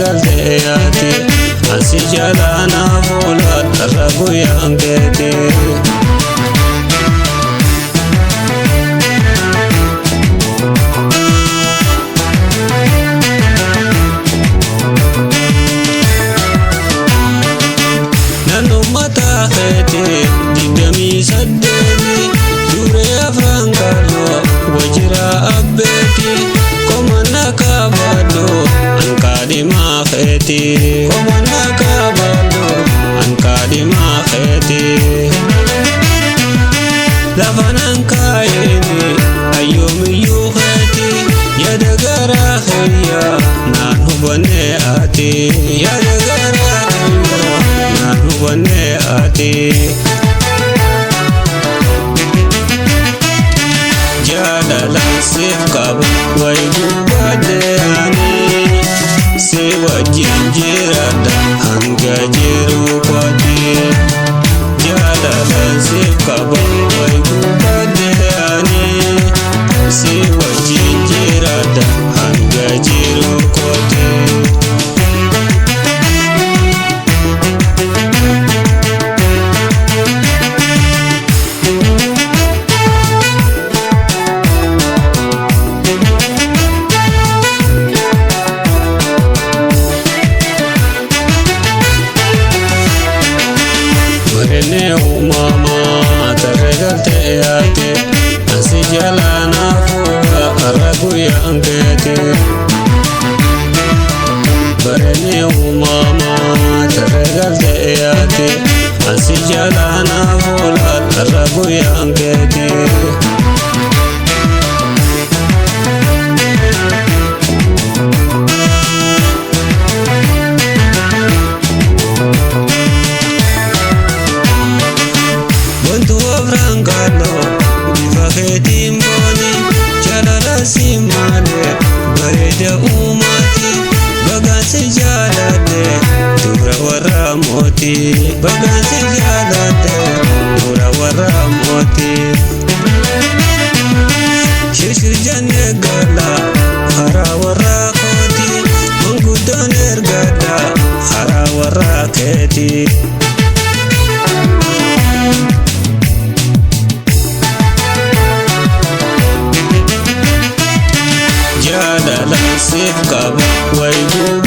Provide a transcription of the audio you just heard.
galtee yaate ansi jalaa naaf oola har'a guyyaan keeti. Naannoo mataa keetii 28 duree afran kaloo wajjira abbeeti komana kaabadoo ankaadhimaa keetii komana kaabadoo ankaadhimaa keetii. Lafa nan kaayini ayyoomiyyuu keetii yaada garaa kiyyaa naan hubannee ati yaada garaa kiyyaa naan hubannee ati. Jaalala siif qaba wayi gubadde ani si wajjin jiraadha hanga jiru kooti. Jaalala siif qaba wayi gubadde ani si wajjin jiraadha hanga jiru kooti. Bareenee uumamaa tarree galtee yaate ansi jalaa naaf oola har'a guyyaan keeti. Bareenee uumamaa tarree galtee yaate ansi jalaa naaf oola har'a guyyaan keeti. Wantu afran kaloo bifa keetiin booni jaalala si malee bareeda uumaati bagaan si jaaladhe dubra warra mootii bagaan si jaaladhe dubra warra mootii. Shirshir jennee gala karaa warra kooti manguddoon ergadha karaa warra keetii. Jaalala siif qaba wayi.